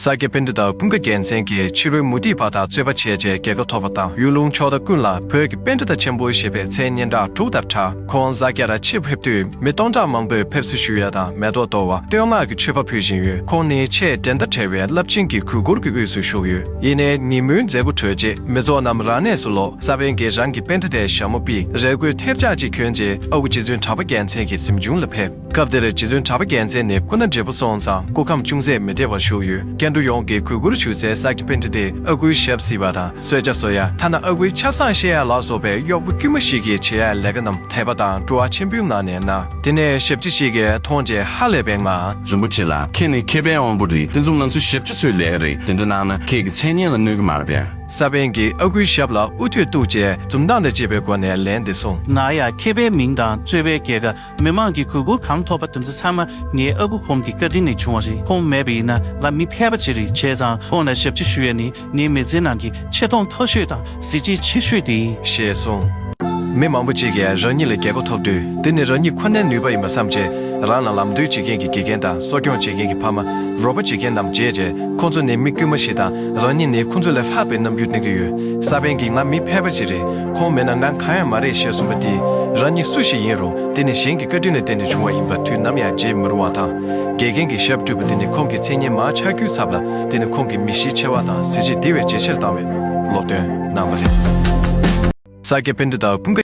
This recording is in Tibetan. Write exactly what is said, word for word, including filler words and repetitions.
ས་སྐྱ་པཎྜི་ཏ་ཀུན་དགའ་རྒྱལ་མཚན་གྱིས་ཕྱི་རོལ་མུ་སྟེགས་པ་དང་རྩོད་པ་བྱས་རྗེས་རྒྱལ་ཁ་ཐོབ་པ་དང་། ཡུལ་ལུང་ཕྱོགས་མཐའ་ཀུན་ལ་བོད་ཀྱི་པཎྜི་ཏ་ཆེན་པོ་ཞེས་པའི་མཚན་སྙན་གྲགས་འབྲུག་ལྟར་གྲགས། ཁོང་ཛ་ཀྱ་ར་ཆེད་ཕེབས་དུས་མི་སྟོང་ཕྲག་མང་པོས་ཕེབས་བསུ་ཞུ་ཡ་དང་མེ་ཏོག་གཏོར་བ། བསྟོད་བསྔགས་ཀྱི་མཆོད་པ་ཕུལ་བཞིན་ཡོད། ཁོང་ནི་ཆེས་འགྲན་ཟླ་བྲལ་བའི་རླབས་ཆེན་གྱི་གུས་བཀུར་གྱི་དབུས་སུ་བཞུགས་ཡོད། ཡིན་ནའི་ཉིན་མོའི་མཛད་སྒོ་གྲོལ་རྗེས་མི་ཚོགས་རྣམས་རང་གནས་སུ་ལོག། ས་པཎ་གྱིས་རང་གི་པཎྜི་ཏའི་ཞྭ་མོ་ཕུད། རས་གོས་ཐེར་ལྕག་ཅིག་གྱོན་རྗེས་ཨ་ཁུ་རྗེ་བཙུན་གྲགས་པ་རྒྱལ་མཚན་གྱི་གཟིམ་ཆུང་ལ་ཕེབས། སྐབས་དེར་རྗེ་བཙུན་གྲགས་པ་རྒྱལ་མཚན་ནི་སྐུ་ན་བགྲེས་པོ་སོང་ཙང་སྐུ་ཁམས་ཅུང་ཟད་མི་བདེ་བར་བཞུགས་ཡོད། སྐྱ་འགྲོ་ཡོངས་ཀྱིས་གུས་བཀུར་ཞུ་སའི་ས་སྐྱ་པཎྜི་ཏས་ཨ་ཁུའི་ཞབས་བསིལ་བ་དང་གསོལ་ཇ་བཟོ་ཡ། ཐ་ན་ཨ་ཁུའི་ཆ་བཟང་བཤད་ཡ་ལ་སོགས་པའི་གཡོག་པོ་དཀྱུས་མ་ཞིག་གིས་བྱེད་ཡ་ལས་ཀ་རྣམས་དད་པ་དང་སྤྲོ་བ་ཆེན་པོའི་ངང་ནས་གནང་། དེ་ནས་ཞབས་ཕྱི་ཞིག་གིས་མཐོང་རྗེས་ཧ་ལས་པའི་ངང་། རིན་པོ་ཆེ་ལགས། ཁྱེད་ནི་མཁས་པའི་དབང་པོ་རེད། དེ་ཚོ་ང་ཚོའི་ཞབས་ཕྱི་ཚོའི་ལས་ཀ་རེད། དེ་འདྲ་གནང་ན་ཁྱེད་ཀྱི་མཚན་སྙན་ལ་གནོད་ཀྱི་མ་རེད་པས། ས་པཎ་གྱིས་ཨ་ཁུའི་ཞབས་ལ་དབུ་ཐོད་གཏུགས་རྗེས་འཛུམ་མདངས་དང་བཅས་པའི་སྒོ་ནས་ལན་འདི་གསུངས། ན་ཡ། མཁས་པའི་མིང་དང་རྩོད་པའི་རྒྱལ་ཁ། མི་མང་གི་གུས་བཀུར་གང་ཐོབ་པ་དེ་ཚོ་ཚང་མ་ངའི་ཨ་ཁུ་ཁོང་གི་བཀའ་དྲིན་ནས་བྱུང་བ་རེད། ཁོང་མེད་པ་ཡིན་ན་ང་མི་ཕལ་པ་ཅིག་རེད། བྱས་ཙང་ཁོང་ལ་ཞབས་ཕྱི་ཞུ་ཡ་ནི་ངའི་མི་ཚེའི་ནང་གི་ཆེ་མཐོང་མཐོ་ཤོས་དང་གཟི་བརྗིད་ཆེ་ཤོས་དེ་ཡིན། ཞེས་གསུངས། མི་མང་པོ་ཅིག་གིས་རང་ཉིད་ལ་རྒྱལ་ཁ་ཐོབ་དུས་དེ་ནི་རང་ཉིད་ཁོ་ནའི་ནུས་པ་ཡིན་པ་བསམ་རྗེས་རང་ལ་ལམ་སྟོན་བྱེད་མཁན་གྱི་དགེ་རྒན་དང་གསོ་སྐྱོང་བྱེད་མཁན་གྱི་ཕ་མ། རོགས་པ་བྱེད་མཁན་རྣམས་མཇལ་རྗེས་ཁོང་ཚོ་ནི་མི་དཀྱུས་མ་ཞིག་དང་རང་ཉིད་ནི་ཁོང་ཚོ་ལས་ལྷག་པའི་རྣམ་འགྱུར་སྟོན་གྱི་ཡོད། ས་པཎ་གྱིས་ང་མི་ཕལ་པ་ཅིག་རེད། ཁོང་མེད་ན་ང་གང་ཡང་མ་རེད་ཞེས་གསུངས་པ་དེས་རང་ཉིད་སུ་ཞིག་ཡིན་རུང་དེ་ནི་གཞན་གྱི་བཀའ་དྲིན་ལ་བརྟེན་ནས་བྱུང་བ་ཡིན་པ་དུས་ནམ་ཡང་བརྗེད་མི་རུང་བ་དང་། དགེ་རྒན་གྱི་ཞབས་བསྒྲུབས་པ་དེ་ནི་ཁོང་གི་མཚན་སྙན་མར་ཆག་རྒྱུའི་ཚབ་ལ་དེ་ནི་ཁོང་གི་མི་གཤིས་ཆེ་བ་དང་གཟི་བརྗིད་འདི་བས་ཇེ་ཆེར་བཏང་བའི་སློབ་སྟོན་གནང་བ་རེད། ས་སྐྱ་པཎྜི་ཏ་ཀུན་དགའ་